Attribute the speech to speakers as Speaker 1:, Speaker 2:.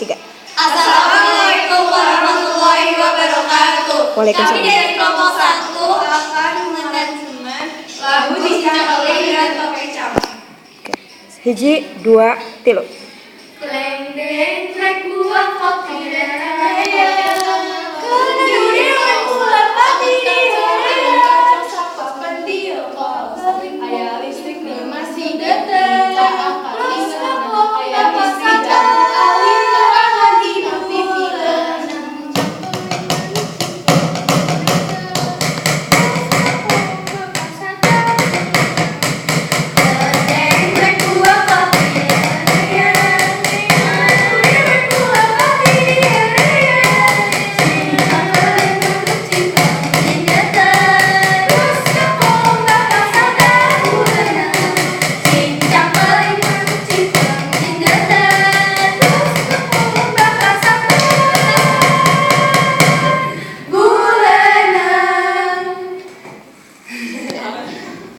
Speaker 1: Tiga.
Speaker 2: Assalamualaikum warahmatullahi wabarakatuh.
Speaker 1: Waalaikumsalam.
Speaker 2: Kami dari kelompok 1 akan mengaransemen lagu Cincang Keling dan Tokecap.
Speaker 1: Oke. Hiji, dua, tilu.
Speaker 2: Kleng deng trek buah kopi.